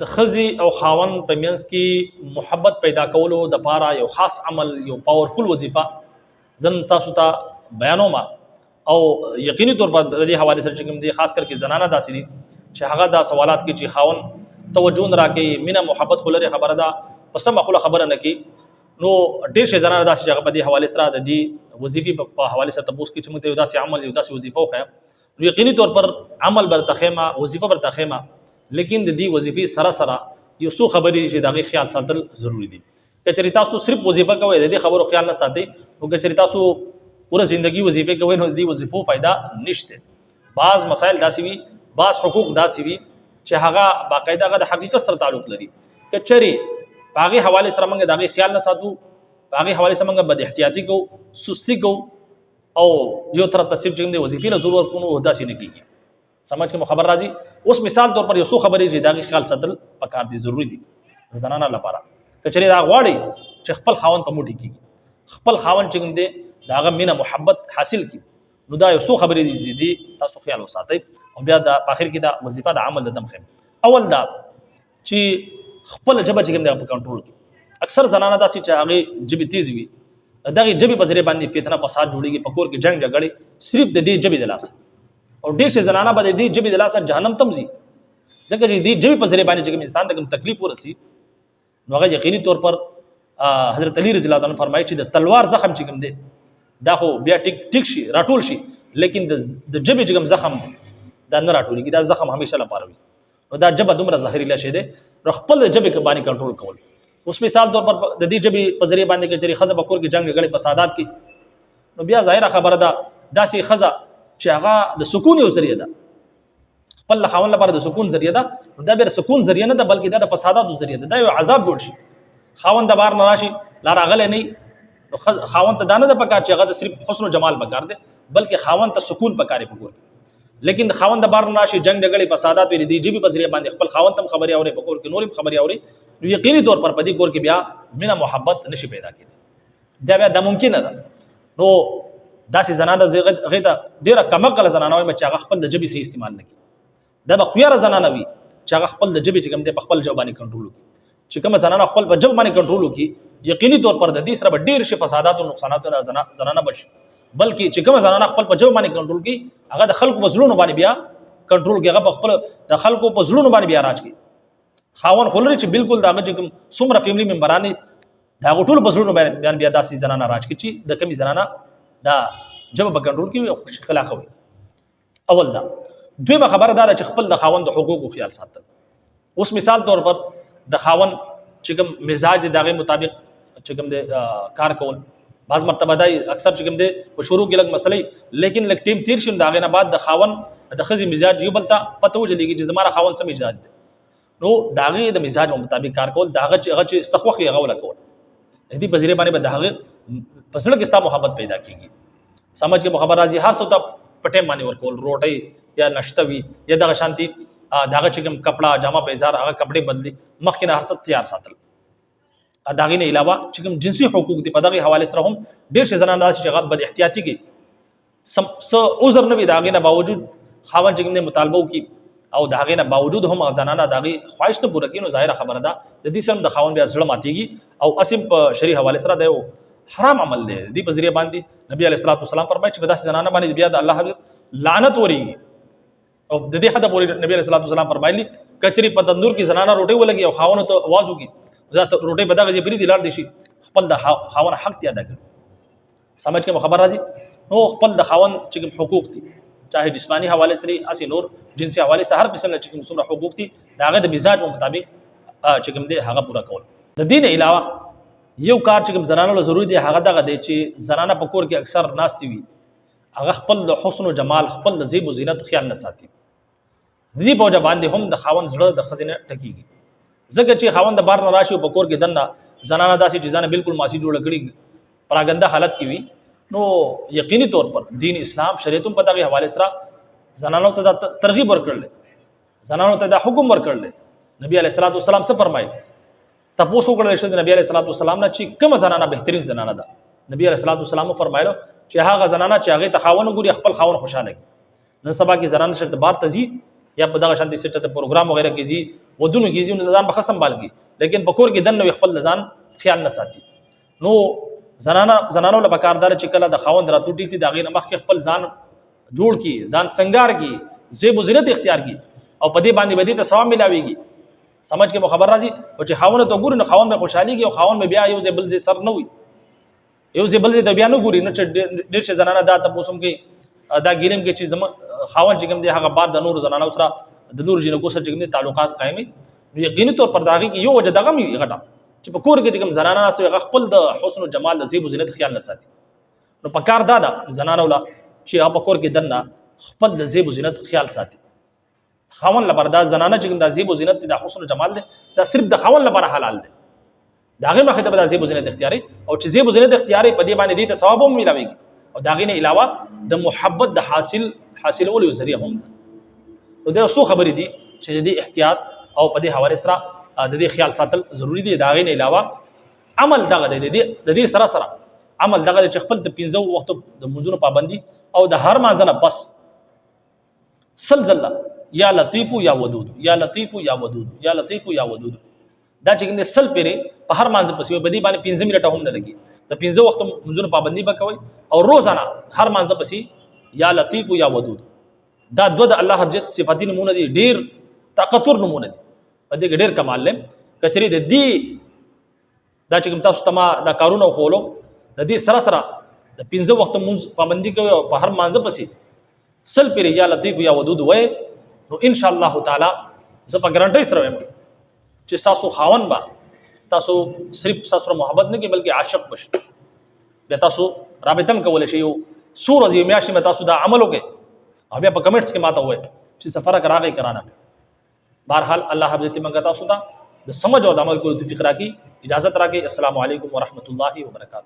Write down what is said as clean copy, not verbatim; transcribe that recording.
د ښځې او خاوند په منځ کې محبت پیدا کولو د پاره یو خاص عمل، یو پاورفul وظیفه زن تاسو ته بیانوم. او یقیني طور پر د دې حواله سره چې کوم دي، خاص کر کې زنانه داسې دي چې هغه دا سوالات کې چې خاون توجه نه راکې، مینه محبت خو لري خبره ده، په سمه خوله خبره نه کوي. نو ډېر شي زنانه داسې چې هغه په دې حواله سره د دې وظیفې په حواله سره تپوس کوي چې موږ ته یو داسې عمل، یو داسې وظیفه وښیه. نو یقیني طور پر عمل برته خیمه، وظیفه برته خیمه، لیکن د دې وظیفې سره سره یو څو خبرې چې د هغې خیال ساتل ضروري دي. که چېرې تاسو صرف وظیفه کوئ، د دې خبرو خیال نه ساتئ، نو که چېرې تاسو پوره زندگی وظیفه کوئ، نو د دې وظیفو فایده نشته. بعض مسایل داسې وي، بعض حقوق داسې وي چې هغه باقاعده هغه د حقیقت سره تعلق لري. که چېرې په هغې حوالې سره موږ د هغې خیال نه ساتو، په هغې حوالې سره موږ بد احتیاطي کوو، سستی کوو او یو طرف ته صرف چې کوم دی وظیفې له زور ورکوو، نو داسې نه کېږي. سمجھ کې مو خبر راځي؟ اوس مثال طور پر یو څو خبرې چې د هغې خیال ساتل پکار دي، ضروري دي زنانه لپاره. که چېرې دا غواړي چې خپل خاوند په موټي کېږي، خپل خاوند چې کوم دی د هغه مینه محبت حاصل کړي، نو دا یو څو خبرې دي چې دي تاسو خیال وساتئ او بیا د په اخر کې دا وظیفه د عمل د دم خیم. اول دا چې خپل ژبه چې کوم دی په کنټرول کې. اکثر زنانه داسې چې هغې ژبې تیزې وي، دغې ژبې په ذریعه باندې فتنه فساد جوړېږي، په کور کې جنګ جګړې صرف د دې ژبې د لاسه. او ډېر شي زنانه به د دې ژبې د لاسه جهنم ته هم ځي، ځکه چې دې ژبې په ذریعه باندې چې کوم انسان ته کوم تکلیف ورسي، نو هغه یقیني طور پر حضرت علی رضی الله عنه فرمایي چې د تلوار زخم چې کوم دی دا خو بیا ټیک ټیک شي، راټول شي، لیکن د ژبې چې کوم زخم دی دا نه راټولېږي، دا زخم همیشه لپاره وي. نو دا ژبه دومره زهريله شی دی، نو خپل ژبې کې باندې کنټرول کول. اوس مثال طور پر د دې ژبې په ذریعه باندې کې چې ښځه په کور کې جنګ جګړې فسادات کې، نو بیا ظاهره خبره ده داسې ښځه چې هغه د سکون یو ذریعه ده، خپل خاوند لپاره د سکون ذریعه ده، نو دا بیا سکون ذریعه نه ده، بلکې دا د فساداتو ذریعه ده، دا یو عذاب جوړ شي. خاوند د بار نه راشي، لا راغلی نه، نو خاوند ته دا نه ده پکار چې هغه د صرف حسن او جمال پکار دی، بلکې خاوند ته سکون پکار دی په کور کې. لیکن خاوند د بار نه راشي، جنگ جګړې فسادات ویلې دي، جیبي په ذریعه باندې خپل خاوند تم خبرې اوري، په کور کې نور هم خبرې اوري، نو یقیني طور پر په دې کور کې بیا مینه محبت نشي پیدا کېدی، دا بیا دا ممکن نه ده. نو داسې زنانه هغې ته ډېره کمعقله زنانه وایم چې هغه خپل د ژبې صحیح استعمال نه کړي. دا به هوښیاره زنانه وي چې هغه خپل د ژبې چې کوم دی په خپل ژبه باندې کنټرول وکړي. چې کومه زنانه خپل په ژبه باندې کنټرول وکړي، یقیني طور پر د دې سره به ډېر شي فسادات او نقصانات نه زنانه بشي، بلکې چې کومه زنانه خپل په ژبه باندې کنټرول کړي، هغه د خلکو په زړونو باندې بیا کنټرول کوي، هغه په خپل د خلکو په زړونو باندې بیا راج کوي. خاوند خو لري چې بالکل د هغه چې کوم څومره فیملی ممبران دي، د هغو ټولو په زړونو باندې بیا داسې زنانه راج کوي چې د کومې زنانه دا ژبه په کنټرول کې وي او خوش اخلاقه وي. اول دا. دویمه خبره دا ده چې خپل د خاوند د حقوقو خیال ساتل. اوس مثال طور پر د خاوند چې کوم مزاج دی د هغې مطابق چې کوم دی کار کول. بعض مرتبه دا اکثر چې کوم دی په شروع کې لږ مسلې، لیکن لږ ټیم تیر شي، د هغې نه بعد د خاوند د ښځې مزاج یو بل ته پته وجلېږي چې زما د خاوند څه مزاج دی. نو د هغې د مزاج مطابق کار کول، د هغه چې هغه چې څه خوښ وي هغه وله کول، د دې په ذریعه باندې به د هغه په زړه کې ستا محبت پیدا کېږي. سمجھ کې خبر راځي؟ هر څه ته په ټیم باندې ورکول، روټۍ یا نشته وي یا دغه شانتي د هغه چې کوم کپړه جامه پیزار هغه کپړې بدلي مخکې نه هر څه تیار ساتل. د هغې نه علاوه چې کوم جنسي حقوق دي، په دغه حواله سره هم ډېر شي زنان داسې چې هغه بد احتیاطي کوي، سم څه عذر نه وي، د هغې نه باوجود خاوند چې کوم دی مطالبه وکړي او د هغې نه باوجود هم زنانه د هغې خواهش نه پوره کړي، نو ظاهره خبره ده د دې سره هم د خاوند بیا زړه ماتېږي. او اسیم په شرعي حواله سره دا یو حرام عمل دی. د دې په ذریعه باندې نبی علیه الصلاة والسلام فرمایي چې په داسې زنانه باندې بیا د الله لعنت ورېږي. او د دې حد پورې نبی علیه الصلاة والسلام فرمایلی کچري په تندور کې زنانه روټۍ ولګي او خاوند ته اواز وکړي، دا روټۍ په دغه ځای پرېږدي لاړ دي شي، خپل د خاوند حق دی ادا کړي. سمجھ کې خبر راځي؟ نو خپل د خاوند چې کوم حقوق دي، چاہے جسمانی حواله سره اسی نور جنسي حواله سره، هر قسم نه چې کوم څومره حقوق دي، د هغه د مزاج په مطابق چې کوم دی هغه پوره کول. د دین علاوه یو کار چې کوم زنانو له ضروري دی هغه دغه دی چې زنانه په کور کې اکثر ناستې وي، هغه خپل د حسن او جمال، خپل د زیب او زینت خیال نه ساتي. د دې په وجه باندې هم د خاوند زړه د ښځې نه ټکېږي، ځکه چې خاوند د بار نه راشي او په کور کې دننه زنانه داسې چې ځان بالکل ماسي جوړه کړي، پراګنده حالت کې وي. نو یقیني طور پر دین اسلام شریعت هم په دغه حواله سره زنانو ته دا ترغیب ورکړل، زنانو ته دا حکم ورکړل. نبی علیه الصلاۃ والسلام څه فرمایي؟ تپوس وکړل شو د نبی علیه الصلاۃ والسلام نه چې کومه زنانه بهترین زنانه ده. نبی علیه الصلاۃ والسلام فرمایلو چې هغه زنانه چې هغه ته خاوند وګوري خپل خاوند خوشاله کړي. نن سبا کې زنانه شرط بار ته ځي، یا په دغه شانتي سټه ته پروګرام وغیرہ کې ځي، ودونو کې ځي، نو ځان به ښه سنبال کړي، لیکن په کور کې دننه خپل ځان خیال نه ساتي. نو زنانو له پکار دار چې کله د خاوند راتلو ټیک دي، د هغې نه مخکې خپل ځان جوړ کړي، ځان سنګار کړي، زیب و زینت اختیار کړي، او په دې باندې به دې ته ثواب ملاویږي. سمجھ کې مو خبر راځي؟ او چې خاوند ته ګوري نو خاوند به خوشحاليږي، او خاوند به بیا یو ځای بل ځای سر نه وي، یو ځای بل ځای ته بیا نه ګوري. نو چې ډېر شي زنانه دا تاسو کې دا ګیلم کې چې زما خاوند چې کوم دی هغه بعد د نور زنانه سره، د نور جنکو سره چې کوم دی تعلقات قائمي، نو یقیني طور پر داغي کې یو وجه دغه می غټه چې په کور کې چې کوم زنانه ناست هغه خپل د حسن او جمال د زیب او زینت خیال نه ساتي. نو په کار دا ده زنانه ولا چې هغه په کور کې دننه خپل د زیب او زینت خیال ساتي. خاون لپاره دا زنانه چې کوم د زیب او زینت دی، د حسن او جمال دی، دا صرف د خاون لپاره حلال دی. د هغې مخې ته به د زیب او زینت اختیاري، او چې زیب او زینت اختیاري په دې باندې دې ته ثواب هم ملاویږي، او د هغې نه علاوه د محبت د حاصلولو یو ذریعه هم ده. نو دا څو خبرې دي چې د دې احتیاط او په دې حوالې سره د دې خیال ساتل ضروري دي. د هغې نه علاوه عمل دغه دی، د دې سره سره عمل دغه دی چې خپل د پنځو وختو د لمونځونو پابندي او د هر مانځه نه پس 100 ځله یا لطیف یا ودود، یا لطیف یا ودود، یا لطیف یا ودود، دا چې کوم دی 100 پیرې په هر مانځ پسې په دې باندې 15 منټه هم نه لګي. د 5 وخت منځونو پابندي به کوي او روزانه هر مانځ پسې یا لطیف یا ودود، دا دوه د الله حجت صفاتي نمونه دي، ډیر طاقتور نمونه دي، په دې کې ډیر کمال لري. کچري د دې دا چې کوم تاسو ته ما دا کارونه وښولو، د دې سره سره د 5 وخت مونځ پابندي کوي او په هر مانځه پسې 100 پیرې یا لطیف یا ودود وای، نو ان شاء الله تعالی زه په ګارانټۍ سره وایم چې تاسو خاون به تاسو صرف تاسو سره محبت نه کوي بلکې عاشق بشي. بیا تاسو رابطه هم کولی شئ. یو څو ورځې یو میاشتې به تاسو دا عمل وکړئ او بیا په کمنټس کې ماته ووایئ چې څه فرق راغی که رانغی. بهرحال الله رب عزت موږ تاسو ته د سمجھ او د عمل کولو توفیق راکړي. اجازت راکړي. السلام علیکم ورحمت الله وبرکاته.